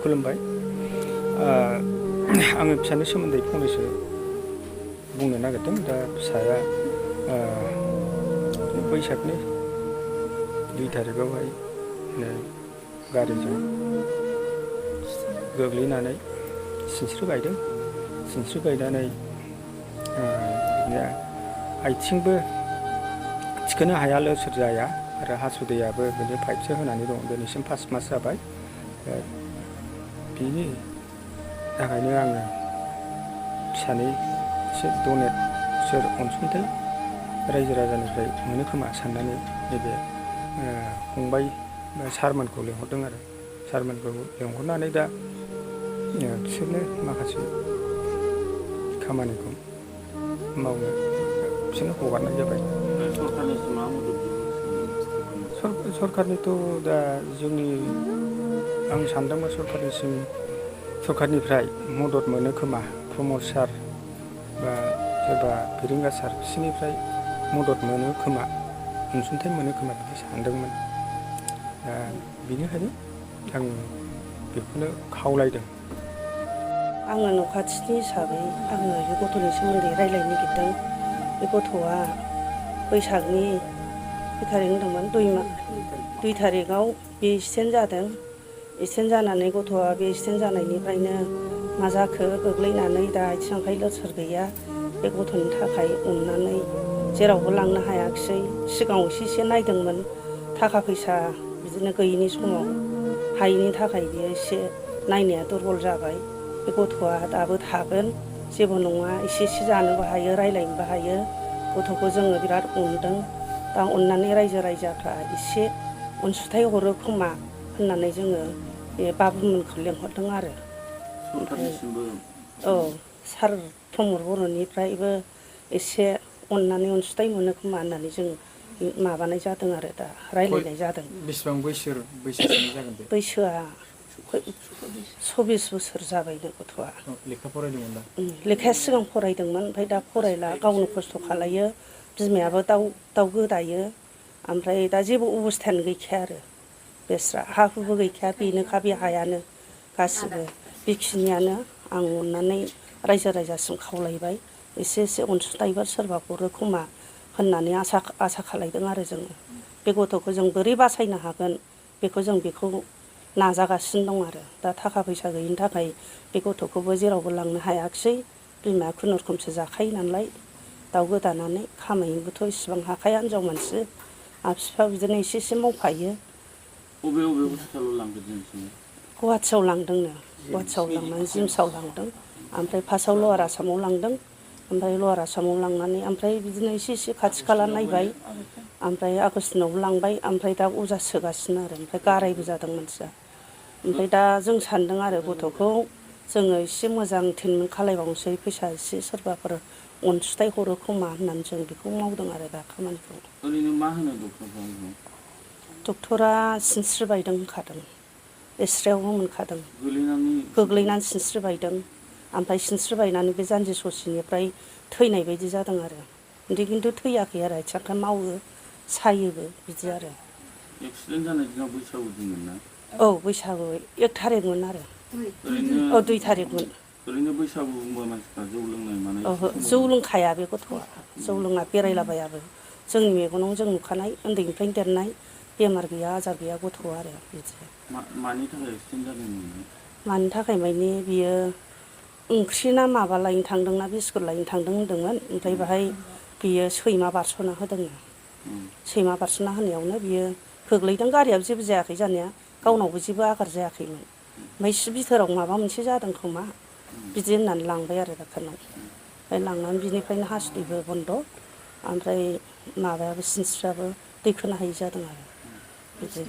खुलुमबाय। आङो फिसानि सोमोन्दै फंनैसो बुंनो नागिरदों। दा फिसाया बैसागनि 2 थारिखआवहाय गारिजों गोग्लैनानै सिनस्रि बायदों। सिनस्रि बायनानै बिदिनो आथिंबो थिखोनो हाया, लोरसोर जाया आरो हासुदैयाबो बिदिनो पाइपसो होनानै दं। दिनैसिम 5 मास जाबाय। बिनि थाखायनो आङो फिसानि एसे डनेट अनसुंथाइ रायजो राजानिफ्राय मोनो खोमा साननानै नैबे फंबाय सारमोनखौ लेंहरदों आरो सारमोनखौ लेंहरनानै दा बिसोरनो माखासे खामानिखौ मावनो बिसोरनो हगारनाय जाबाय। सरकारनिथ' दा आं सानदोंमोन सरकारनिफ्राय मदद मोनो खोमा। प्रमद सार बा सोरबा फेरेंगा सार बिसोरनिफ्राय मदद मोनो खोमा, अनसुंथाइ मोनो खोमा बिदि सानदोंमोन। दा बेनिखायनो आं बेखौनो खावलायदों। आङो न' खाथिनि हिसाबै आङो बे गथ'नि सोमोन्दै रायज्लायनो नागिरदों। बे गथ'आ बैसागनि खै थारिख होनदोंमोन 2 थारिखआव बे एक्सिडेन्ट जादों। एक्सिडेन्ट जानानै गथ'आ बे एक्सिडेन्ट जानायनिफ्रायनो मा जाखो, गोग्लैनानै दा आथिं आखाइ लोरसोर गैया। बे गथ'नि थाखाय अननानै जेरावबो लांनो हायाखिसै। सिगाङाव एसे नायदोंमोन, थाखा फैसा बिदिनो गैयिनि समाव हायैनि थाखाय बियो एसे नायनाया दुरबल जाबाय। बे गथ'आ दाबो थागोन, जेबो नङा। एसे जानोबो हायो, रायज्लायनोबो हायो। गथ'खौ जोङो बिराद अनदों। दा अननानै रायजो राजाफ्रा एसे अनसुंथाइ हरो खोमा होननानै जोङो बे बाबुमोनखौ लेंहरदों आरो। औ, सार प्रमद बर'निफ्रायबो एसे अननानै अनसुंथाइ मोनो खोमा होननानै जों माबानाय जादों आरो दा रायज्लायनाय जादों। बेसेबां बैसोसोनि जागोन बे? बैसोआ 24 बोसोर जाबायनो गथ'आ। लेखा फरायदोंमोन दा? लेखाया सिगां फरायदोंमोन, ओमफ्राय दा फरायला, गावनो खस्थ' खालायो। बिमायाबो दाउ गोदायो। ओमफ्राय दा जेबो अबस्थायानो गैखाया आरो। बेस्रा हा हुबो गैखाया, बेनोखा बे हायानो गासिबो। बेखिनियानो आं अननानै रायजो राजासिम खावलायबाय, एसे अनसुंथाइफोर सोरबा हरो खोमा होननानै आसा खालायदों आरो जोङो। बे गथ'खौ जों बोरै बासायनो हागोन बेखौ नाजागासिनो दं आरो। दा थाखा फैसा गैयिनि थाखाय बे गथ'खौबो जेरावबो लांनो हायाखिसै। बिमाया खुनुरुखुमसो जाखायो नालाय, दाउ गोदानानै खामायनोबोथ' इसिबां हाखाया, हिनजाव मानसि। बिफा बिदिनो एसे मावफायो। बबे हस्पिटालाव लांदों दिनैसिम? गुवाहाटियाव लांदोंनो। गुवाहाटियाव लांनानै जिमसाव लांदों। ओमफ्राय फार्स्टआव लवार आसामाव लांदों। ओमफ्राय लवार आसामाव लांनानै ओमफ्राय बिदिनो एसे खाथि खाला नायबाय। ओमफ्राय आगस्टिनावबो लांबाय। ओमफ्राय दा अजा सोगासिनो आरो। ओमफ्राय गारायबो जादों मानसिया। ओमफ्राय दा जों सान्दों आरो गथ'खौ जोङो एसे मोजां ट्रिटमेन्ट खालायबावनोसै, फैसा एसे सोरबाफोर अनसुंथाइ हरो खोमा होननानै जों बेखौ मावदों आरो दा खामानिखौ। ओरैनो मा होनो डक्टरफ्रा? डक्टरा सिनस्रि बायदों होनखादों, एक्सरेआवबो मोनखादों। गोग्लैनानै सिनस्रि बायदों। ओमफ्राय सिनस्रि बायनानै बे जानजि ससेनिफ्राय थैनाय बायदि जादों आरो। खिन्थु थैयाखै आरो, आथिं आखाइ मावो, सायोबो बिदि आरो। एक्सिडेन्ट जानाय दिनाव बैसागु दिनमोन ना? औ, बैसागु 1 थारिखमोन आरो। 2 थारिखमोन। ओरैनो बैसागु बुंबा मानसिफ्रा जौ लोंनाय मानाय? ओहो, जौ लोंखाया बे गथ'आ। जौ लोङा, बेरायलाबायाबो। जोंनि मेगनाव जों नुखानाय, उन्दैनिफ्रायनो देरनाय, बेमार गैया आजार गैया गथ' आरो बिदि। मानि थाखाय एक्सिडेन्ट जादोंमोन? मानि थाखाय माने बियो ओंख्रि ना माबा लायनो थांदोंना बिस्कुट लायनो थांदों होनदोंमोन। ओमफ्राय बाहाय बियो सैमा बारस'ना होदोंनो। सैमा बारस'ना होनायावनो बियो गोग्लैदों। गारियाबो जेबो जायाखै जानाया, गावनावबो जेबो आघात जायाखैमोन। ओमफ्राय सि बिथोराव माबा मोनसे जादों खोमा बिदि होननानै लांबाय आरो डक्टरनाव। ओमफ्राय लांनानै बिनिफ्रायनो हासुदैबो बन्द', ओमफ्राय माबायाबो सिनस्रियाबो दैखोनो हायि जादों आरो बिदि।